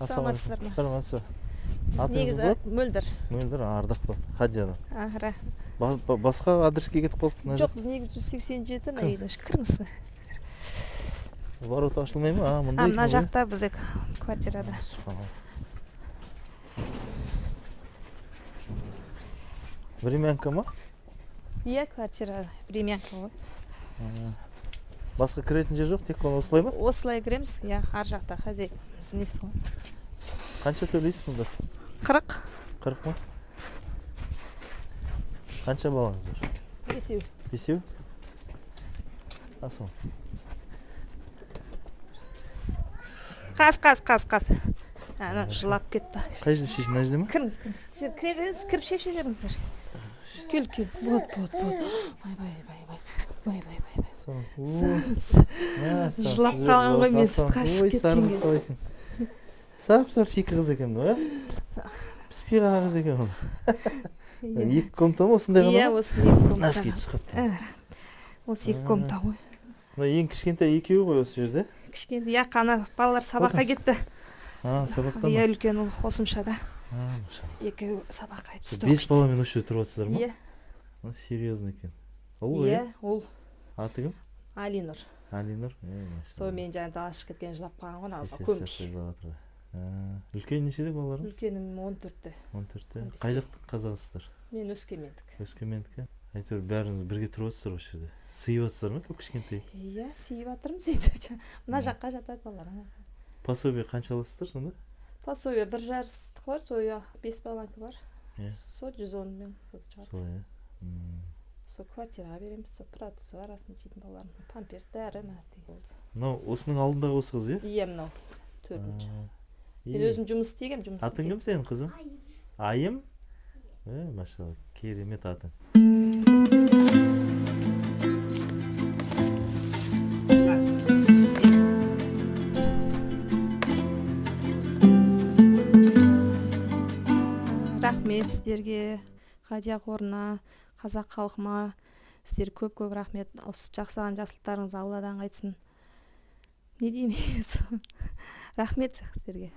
Саламатсыздар ма? Саламатсыз. Біз Атыңыз негізі болады? Мөлдір. Мөлдір, Ардақ болады. Хадиядан. Аха. Басқа адреске кетіп қалдық мына Жоқ, біз негізі 187 мына Кіріңіз. үйдің іші. Кіріңіз. Ворота ашылмай ма? А, мында А, мына екен ғой. жақта бізде квартирада. Субханалла. Времянка ма? Иә, квартира времянка ғой. Басқа кіретін жер жоқ, тек қана осылай ма? Осылай кіреміз, иә, ар жақта хозяйкамыз несі ғой. Қанша төлейсіз мұнда? 40. 40 ма? Қанша балаңыз бар? Бесеу. Бесеу? Асыл. Қаз, қаз, қаз, қаз. Ана жылап кетті. Қай жерде шешін? Мына жерде ма? Кіріңіз, кіріңіз. Жер, кіре беріңіз, кіріп шеше беріңіздер. Кел, кел. Вот, вот, вот. Ойбай, ойбай, ойбай. Ойбай, ойбай, ойбай. Жылап қалған ғой мен сыртқа шығып кеткен кезде. Қалайсың? Сап-сары шикі қыз екен ғой, ә? Піспей қалған қыз екен ғой. Екі комната ма осындай ғана Иә, ма? осы екі комната. Носки түсіп қалыпты. Осы екі комната ғой. Мына ең кішкентай екеуі ғой осы жерде. Кішкентай, иә, қана балалар сабаққа Отырыңыз. кетті. А, сабақта ма? Иә, үлкен ұл қосымшада. А, машалла. Екеуі сабаққа түсті. 5 баламен осы жерде тұрып жатсыздар ма? Иә. Серьезно екен. Ұл ғой, Иә, ұл. Аты кім? Алинұр. Алинұр. Машалла. Сол мен жаңа далаға шығып кеткен жылап қалған ғой, ағызға Шешесі көмбей. жылап жатыр ғой. Үлкен нешеде балаларыңыз? Үлкенім 14-те. 14-те. 15-те. Қай жақтың қазағысыздар? Мен Өскемендік. Өскемендікі. Әйтеуір бәріңіз бірге тұрып жатсыздар осы жерде. Сыйып жатсыздар ма көп кішкентай? Иә, сыйып жатырмыз енді. Мына жаққа жатады балалар. Ана. Пособие қанша аласыздар сонда? Пособие бір жарыстық бар, сол 5 баланікі бар. Иә. Сол 110 мың шығады. Солай, иә. Сол квартираға береміз, сол тұрады, сол арасында жейтін балаларым. Памперс, дәрі, мә деген болды. Мынау осының алдындағы осы қыз, иә? Иә, мынау төртінші. Мен өзім жұмыс істегенмін, жұмыс Атың кім сенің, қызым? Айым. Айым? Машалла, керемет атың. Рахмет сіздерге, Хадия қорына, қазақ халқыма. Сіздер көп-көп рахмет. Осы жасаған жақсылықтарыңыз Алладан қайтсын. Не деймін? Рахмет сіздерге.